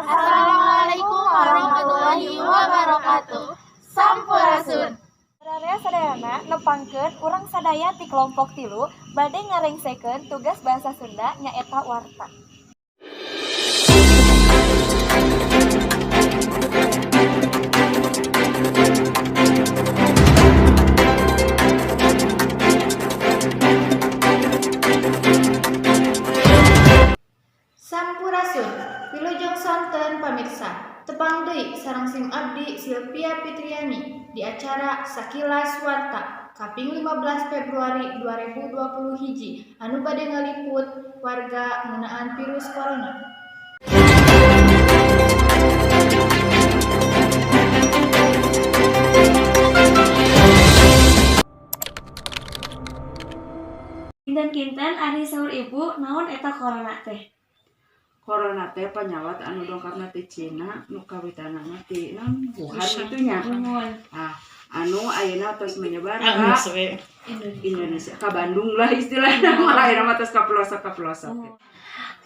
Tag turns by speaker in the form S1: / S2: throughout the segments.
S1: Assalamualaikum warahmatullahi wabarakatuh. Sampurasun.
S2: Baraya sadayana, nepangkeun urang sadaya ti kelompok 3 bade ngarengsekeun tugas bahasa Sunda, nyaeta warta.
S1: Sampurasun. Wilujeng sonten, pamirsa. Tepang deui sareng sim abdi, Silvia Fitriani, di acara Sakilas Warta kaping 15 Februari 2020 hiji anu bade ngaliput warga ngeunaan virus corona.
S2: Kinten-kinten ari saur Ibu, naon eta corona teh?
S3: Corona teh panyawat anu dongkapna ti Cina, nu kawitanana ti naon, Wuhan kitu nya. Ah, anu ayeuna tos menyebar ka Indonesia, ka Bandung lah istilahna mah. Ayeuna mah tos ka pelosok, ka pelosok.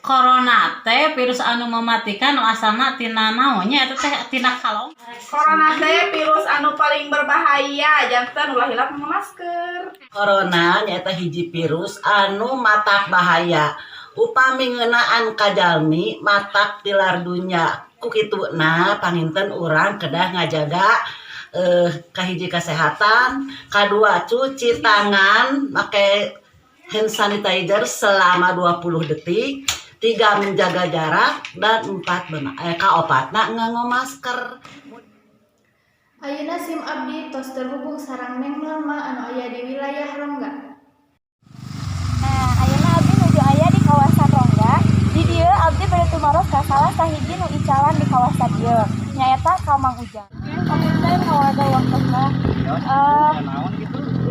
S4: Corona teh virus anu mematikan, nu asalna tina naonnya eta teh, tina kalong.
S5: Corona teh virus anu paling berbahaya, janten ulah hilap pakai masker.
S6: Corona nyaeta hiji virus anu matak bahaya. Upami ngeunaan ka jalmi, matak tilar dunya. Ku kituna panginten urang kedah ngajaga kahiji kesehatan, kadua cuci tangan make hand sanitizer selama 20 detik, tiga menjaga jarak, dan empat kaopatna nganggo masker.
S1: Ayeuna sim abdi tos terhubung sareng Neng Norma anu aya di wilayah Rongga.
S2: Nah, ayeuna abdi nuju aya di kawasan Rongga. Di dieu abdi bade tumaros ka salah sahiji nu icalan di kawasan ieu, nyaeta ka Mang Ujang. Panginten ngawarga waktosna.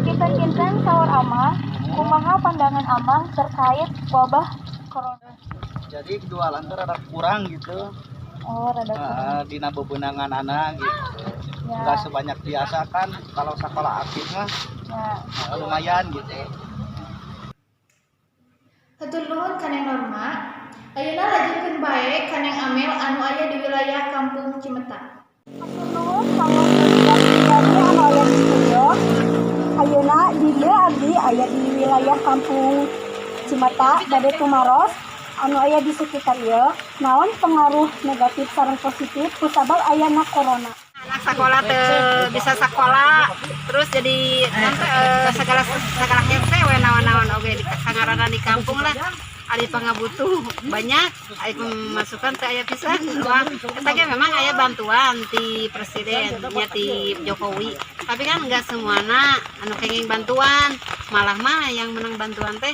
S2: Kinten-kinten saur Amang, kumaha pandangan Amang terkait wabah corona?
S7: Jadi jualan tuh rada kurang gitu.
S2: Oh, rada kurang.
S7: Dina bebenangan anak gitu, nggak sebanyak biasa kan. Kalau sekolah aktif mah lumayan gitu.
S1: Hatur nuhun ka Neng Norma. Ayeuna lajengkeun bae ka Neng Amel anu aya di wilayah Kampung Cimeta.
S2: Hatur nuhun kanggo Silvia Fitriani anu aya di studio. Ayeuna di dieu abdi aya di wilayah Kampung Cimeta, bade tumaros anu aya di sekitar ieu, naon pengaruh negatif sareng positif kusabab ayana corona.
S5: Anak sekolah teu bisa sekolah, terus jadi nanti segala segala hese we, naon-naon oge di sangaranna di kampung lah. Ari pangabutuh banyak, ari pemasukan teh aya pisan. Wah, eta ge memang aya bantuan ti presiden nya, ti Jokowi, tapi kan enggak semuana anu kenging bantuan. Malah mah yang menang bantuan teh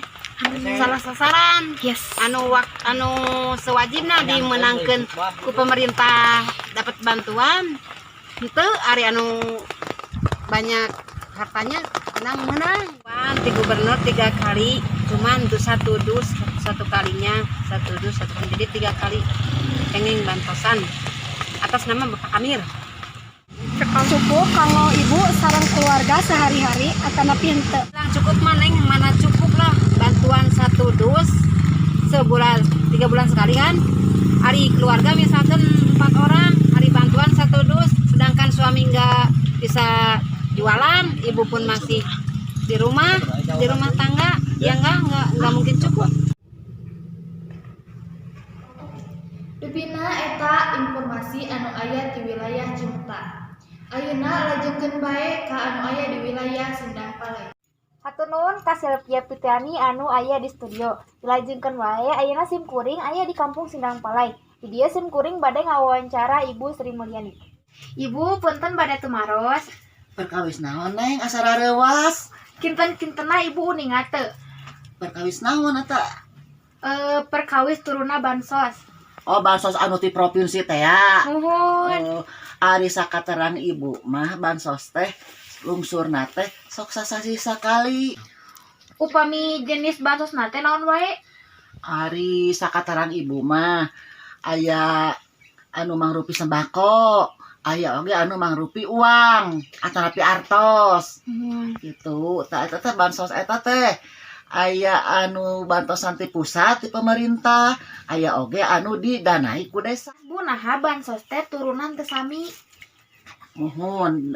S5: salah sasaran. Anu anu sewajibna dimenangkeun ku pemerintah dapat bantuan itu, ari anu banyak hartanya menang menang. Wan, di gubernur tiga kali, cuman tuh satu dus satu kalinya, satu dus satu kali, jadi tiga kali kenging bantosan atas nama Bapak Amir.
S2: Cukup kanggo Ibu sareng keluarga sehari-hari atanapi henteu?
S5: Bilang cukup mah, Neng, mana cukup lah bantuan satu dus sebulan, 3 bulan sekali kan. Hari keluarga misalkan empat orang, hari bantuan satu dus, sedangkan suami nggak bisa jualan, ibu pun masih di rumah tangga, ya nggak mungkin cukup.
S1: Dupina eta informasi anu aya di wilayah Cimeta. Ayeuna lajengkeun bae ka anu aya di wilayah Sindang Palai.
S2: Hatur nuhun ka Silvia Fitriani anu aya di studio. Dilajengkeun wae, ayeuna sim kuring aya di Kampung Sindang Palai. Di dieu sim kuring bade ngawawancara Ibu Sri Mulyani. Ibu, punten bade tumaros.
S6: Perkawis naon, Neng, asa rareuwas?
S2: Kinten-kintena Ibu uninga teu?
S6: Perkawis naon eta?
S2: Perkawis turuna bansos.
S6: Oh, bansos anu ti provinsi teh ya?
S2: Muhun.
S6: Oh, ari sakaterang Ibu mah bansos teh lungsurna teh sok sasasi sakali.
S2: Upami jenis bansos teh naon wae?
S6: Ari sakaterang Ibu mah aya anu mangrupi sembako, aya oge anu mangrupi uang atanapi artos gitu. Tah, eta teh bansos eta teh Aya anu bantosan ti pusat, ti pemerintah, aya oge anu didanai ku desa.
S1: Bu, naha bansos teh turunan teu sami?
S6: Muhun,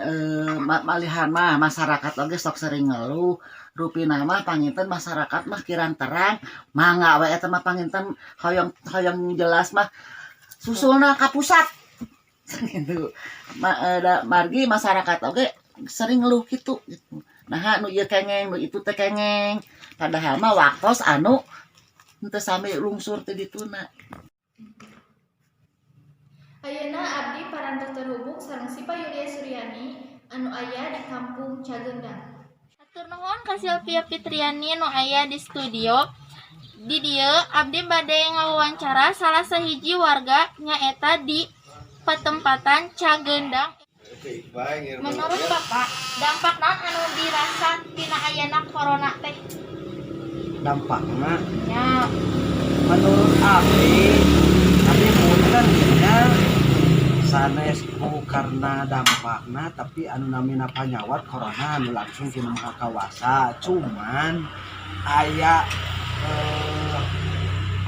S6: malihan mah masyarakat oge sok sering ngeluh. Rupina mah panginten masyarakat mah kirang terang, mangga we eta mah panginten hoyong hoyong jelas mah susulna ka pusat gitu. Da, margi masyarakat oge sering ngeluh gitu gitu. Nah, nu ieu kengeng, nu itu teh kengeng, padahal mah waktos anu henteu sami lungsur teh dituna.
S1: Ayeuna abdi parantos terhubung sareng Sipa Yulia Suryani anu aya di Kampung Cagendang.
S8: Hatur nuhun ka Silvia Fitriani nu aya di studio. Di dieu abdi bade ngawawancara salah sahiji warga, nyaeta di patempatan Cagendang. Menurut Bapak, dampak naon anu dirasa tina ayana corona teh?
S9: Dampaknya?
S8: Ya.
S9: Menurut abdi, abdi punten ya, sanes ku karena dampakna, tapi anu namina panyawat corona anu langsung tina Maha Kawasa, cuman aya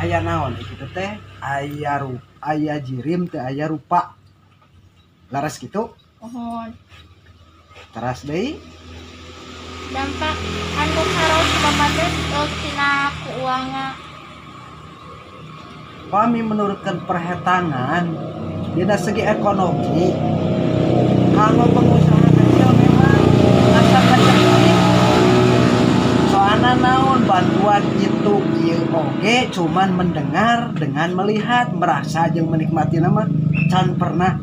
S9: aya naon itu teh, aya jirim teh, aya rupa laras gitu.
S8: Muhun.
S9: Teras deui.
S8: Dampak anu karaos ku Bapak teh tina keuangan?
S9: Kami menurutkan perhitungan dina segi ekonomi, kalau pengusaha kecil memang asa kecil, soalnya naon, bantuan itu ieu oge cuman mendengar dengan melihat, merasa jeung menikmati nama can pernah.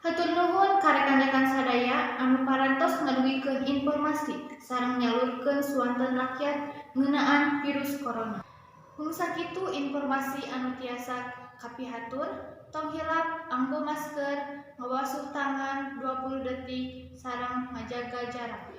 S1: Hatur nuhun ka rekan-rekan sadaya anu parantos ngadugikeun informasi sareng nyalurkeun suanten rakyat ngeunaan virus corona. Mung sakitu informasi anu tiasa kapihatur, tong hilap anggo masker, ngawasuh tangan 20 detik, sareng ngajaga jarak.